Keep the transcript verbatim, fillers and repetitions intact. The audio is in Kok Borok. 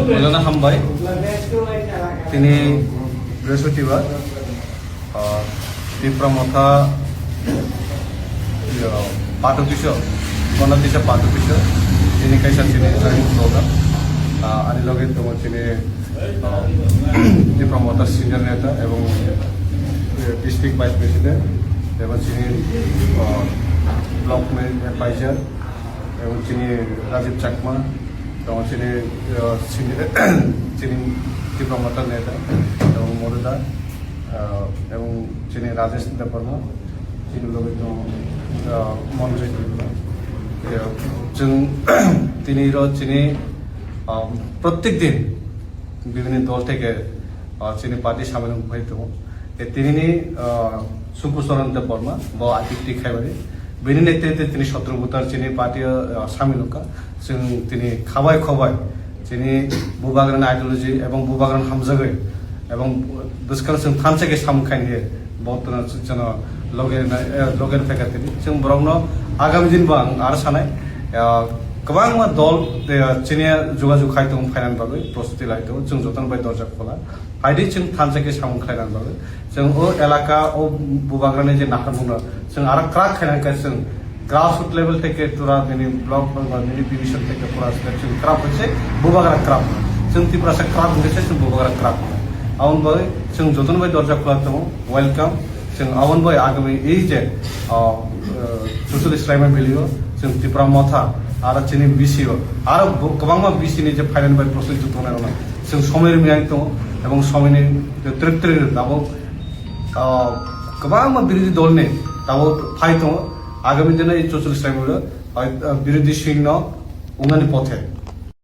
Mojana hambai. Tini Brihaspatibar, ah, Tipra Motha, iyo, Pato Kisa, Konatisa Pato Kisa, tini kaisa tini joining program. Ah, ani loge tongo tini, ah, Tipra Motha senior neta ebong, eh, district vice president, ebong tini, ah, block ma-, advisor, ebong tini Rajiv Chakma, tong chini, uh, sini, chini Tipra Motha neta, ebong Moruda, uh, ebong chini Rajesh Debbarma, chini loge tong, uh, Manoj Debbarma. Ya, chwng tini ro chini, uh, prottek din bibhinno dol theke, uh, chini party samil wng phai tongo. E tinini, ah, Sumpu Charan Debbarma, bo I P F T khaibari. Bini netrite tini sotro voter chini party o, ah, samil wngkha. Chwng tini khabai khobai chini Bubagrani ideology ebong Bubagrani hamjagwi ebong bwskang chwng thansa khe samung khaini bo tino chwng loge na, eh, loge phaikha tini. Chwng borokno agami din bo ang aro sanai, ah, kwbangma dol, eh, chini jogajog khai tongo phainani bagwi prostuti lai tongo. Chwng jotono bai dorja khola. Phaidi chwng thansa khe samung khlaina bagwi. Chwng o elaka, o Bubagrani je naharmungno chwng aro kwrak khaina khe chwng grassroot level theke tura nini block, nini division theke pura chwng kwrak hwnkhe Bubagra kwrak. Chwng Tiprasa kwrak hwnkhe se chwng Bubagra kwrak. Aboni bagwi chwng jotono bai dorja khula tongo, welcome. Chwng aboni bagwi agami ei je, ah, ah, chuchuli swlaima belio chwng Tipra Motha aro chini B C o aro bo-, kwbangma B C ni je finance bai prostuti tongnai rokno chwng somoi rwmani tongo, ebong somoini twrwk twrwk tabuk, ah, kwbangma birodhi dolni tabuk phai tongo. Agami dino ei chuchuli swlaimung, ah, birodhi singno wngnani pothe.